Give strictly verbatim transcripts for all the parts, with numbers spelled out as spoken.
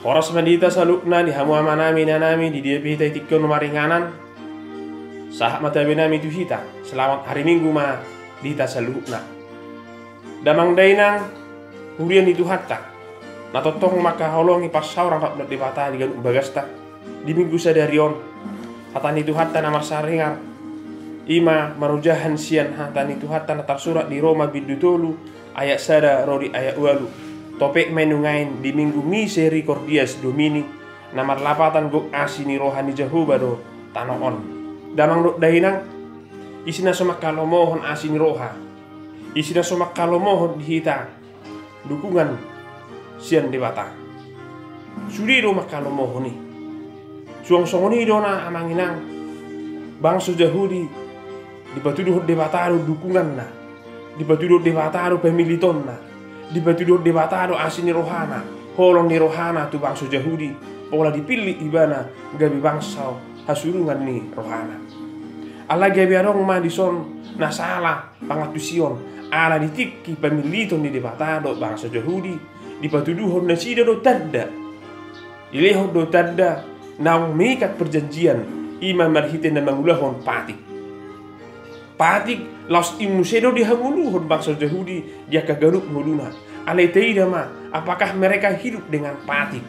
Horas ma di hita saluhutna, di hamu amanami, inanami, di dia pe hita di tingki on maringanan. Sahat ma tabe nami tu hita, selamat hari Minggu ma di hita saluhutna. Damang dainang, huria ni Tuhanta, na tongtong mangkaholongi parsaoran rap dohot Debata di ganup bagasta di Minggu sadari on. Hata ni Tuhanta na marsaringar i ma marojahan sian hata ni Tuhanta na tarsurat di Roma bindu tolu ayat sada ro di ayat ualu. Topik ma i nuaeng di Minggu Misericordias Domini, na marlapatan gok asi ni roha ni Jahowa do tano on. Damang dohot dainang, ise na so mangkalomohon asi ni roha, ise na so mangkalomohon di hita dukungan sian Debata. Sude do mangkalomohon i. Suang songon i do na amang inang, bangso Jahudi dipatuduhon Debata do dukunganna, dipatuduhon Debata do pamilitonna, dipatuduhon Debata do asi ni rohana, holong ni rohana tu bangso Jahudi, pola dipillit ibana gabe bangso hasurungan ni rohana. Alai gabe adong ma dison na sala pangantusion, ala di tingki pamiliton ni Debata dohot bangso Jahudi, dipatuduhon nasida do tanda. Dilehon do tanda naung mengikat perjanjian, i ma marhite na mangulahon patik. Patik laos i muse do dihangoluhon bangso Jahudi di angka ganup ngoluna. Alai taida ma, apakah mereka hidup dengan patik?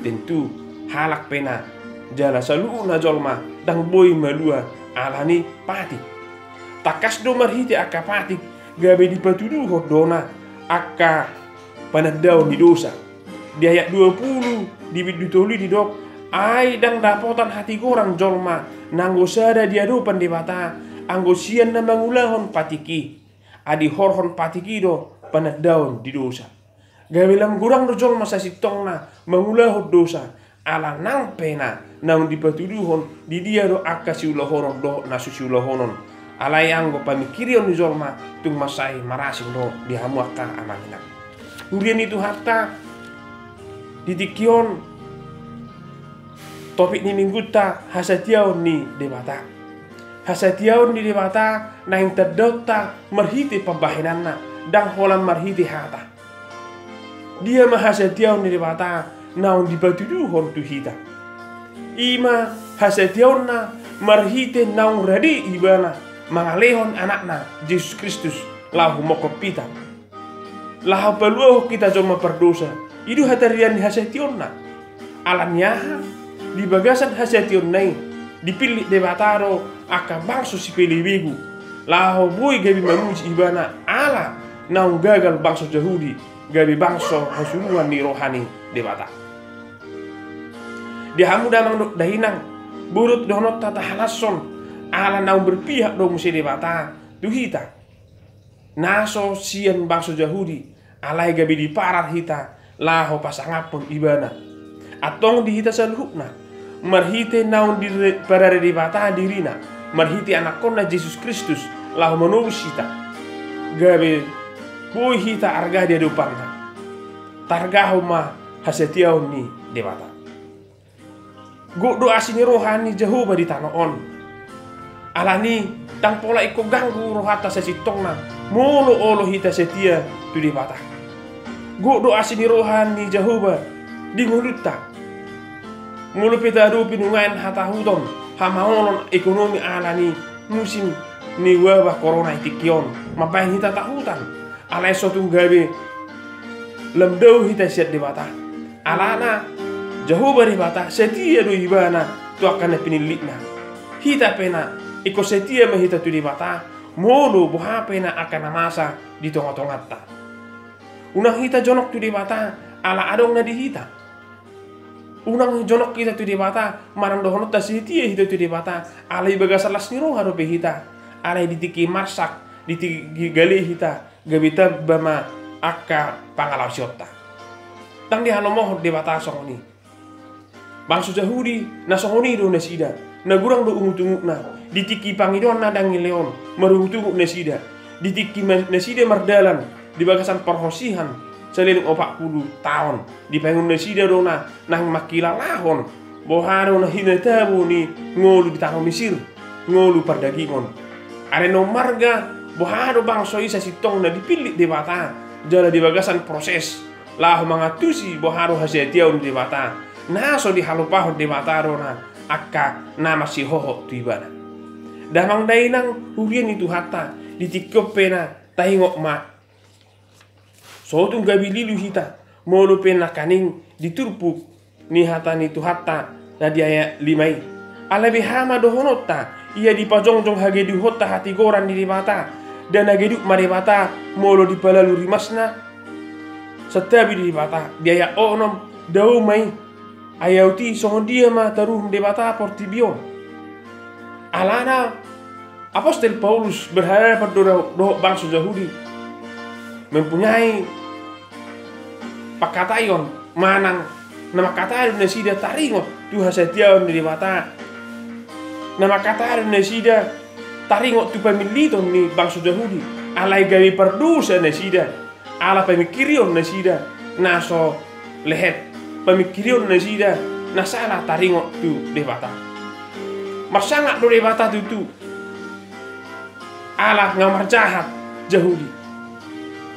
Tentu, halak pe na jala saluhutna jolma ndang boi malua ala ni patik. Tangkas do marhite angka patik gabe dipatuduhon do na angka panandaon ni dosa. Di ayat dua pulu di bindu tolu i didok, ai ndang dapotan hatigoran jolma na anggo sada di adopan Debata, anggo sian na mangulahon patik i. Ai dihorhon patik i do panandaon di dosa. Gabe lam godang do jolma sasintongna mangulahon dosa, ala nang pe na naung dipatuduhon di dia do angka siulahonon dohot na so siulahonon. Alai anggo pamingkirion ni jolma tung mansai marasing do di hamu angka amang inang. Huria ni Tuhanta, di tingki on topik ni minggunta hasatiaon ni Debata. Hasatiaon ni Debata naeng tandaonta marhite pambahenanna, ndang holan marhite hata. Dia ma hasatiaon ni Debata naung dipatuduhon tu hita? I ma hasatiaonna marhite naung rade ibana mangalehon anakna Jesus Kristus laho mangkophon hita, laho paluahon hita jolma pardosa. I do hatardean ni hasatiaonna. Ala ni aha? Di bagasan hasatiaonna i dipillit Debata do angka bangso sipelebegu laho boi gabe mamuji ibana ala naung gagal bangso Jahudi gabe bangso hasurungan ni roha ni Debata. Di hamu damang dohot dainang, boi dohononta tahalashon ala naung berpihak do muse Debata tu hita. Na so sian bangso Jahudi, alai gabe diparar hita laho pasangaphon ibana. Antong di hita saluhutna, marhite naung diparade Debata dirina, marhite anakkonna Jesus Kristus laho manobus hita, gabe boi hita arga di adopanna. Targahon ma hasatiaon ni Debata. Gok do asi ni roha ni Jahowa di tano on. Alani, ndang pola ingkon ganggu rohanta sasintongna molo olo hita setia tu Debata. Gok do asi ni roha ni Jahowa di ngolunta. Molo pe taadopi nuaeng hatahuton, hamaolon ekonomi alani musim ni wabah korona i tingki on, mambahen hita tahutan. Alai so tung gabe lam dao hita sian Debata. Alana Jahowa Debata setia do ibana tu angka na pinillitna. Hita pe na ingkon setia ma hita tu Debata, molo boha pe na angka na masa di tongatonganta. Unang hita jonok tu Debata ala adong na di hita. Unang jonok hita tu Debata manang dohononta setia hita tu Debata ala di bagasan las ni roha dope hita. Alai di tingki marsak, di tingki gale hita, gabe tamba ma angka pangalaosionta. Ndang dihalomohon Debata songon i. Bangso Jahudi na songon i do nasida, na godang do ungutungutna. Di tingki pangidoan na dangin leon marungutungut nasida. Di tingki ma-, nasida mardalan di bagasan parhosihan saleleng opat pulu taon, dipaingot nasida do na naeng mangkilalahon boha do na hinatabo ni ngolu di tano Misir, ngolu pardagingon. Alai na ummarga, boha do bangso i sasintongna dipillit Debata jala di bagasan proses laho mangantusi boha do hasatiaon ni Debata, na so dihalupahon Debata do na angka na marsihohot tu ibana. Damang dainang huria ni Tuhanta, di tingki on pe na taingot ma, so tung gabe lilu hita, molo pe nangkaning di turpuk ni hata ni Tuhanta na di ayat lima i. Alai beha ma dohononta, ia dipajongjong hagedukta hatigoran ni Debata, dan hageduk ma Debata molo dipalalu rimasna. Santabi Debata, di ayat onom, dao ma i. Ai aut i, songon dia ma taruhum Debata portibi on? Alana Apostel Paulus berhadapan do-, dohot bangso Jahudi, mempunyai pangkataion manang na mangkatai do nasida taringot tu hasatiaon ni Debata, na mangkatai do nasida taringot tu pamilliton ni bangso Jahudi, alai gabe pardosa nasida ala pamingkirion nasida na so lehet, pamingkirion nasida na sala taringot tu Debata. Marsangap do Debata tutu ala nga marjahat Jahudi.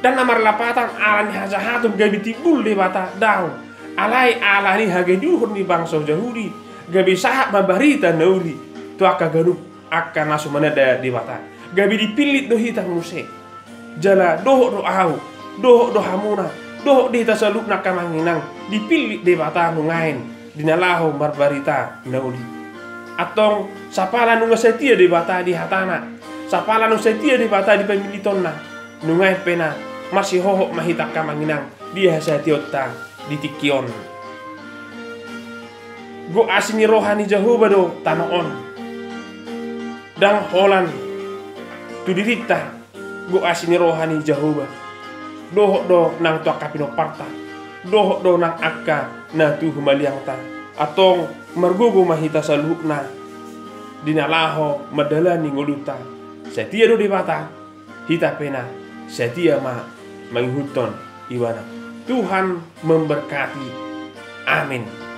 Ndang na marlapatan ala ni hajahaton gabe timbul Debata, daong. Alai ala ni hageduhon ni bangso Jahudi, gabe sahat ma barita na uli tu angka ganup angka na so mananda Debata. Gabe dipillit do hita muse. Jala dohot do ahu, dohot do hamuna, dohot di hita saluhutna angka amang inang, dipillit Debata nuaeng di na laho marbarita na uli. Antong sapala nunga satia Debata di hatana, sapala nunga satia Debata di pamillitonna, nuaeng pe na marsihohot ma hita angka amang inang di hasatiaonta di tingki on. Gok asi ni roha ni Jahowa do tano on. Ndang holan tu dirinta gok asi ni roha ni Jahowa, dohot do nang tu angka pinomparta, dohot do nang angka na tu humaliangta. Antong margogo ma hita saluhutna di na laho mandalani ngolunta. Satia do Debata, hita pe na satia ma mangihuthon Ibana. Tuhan memberkati. Amin.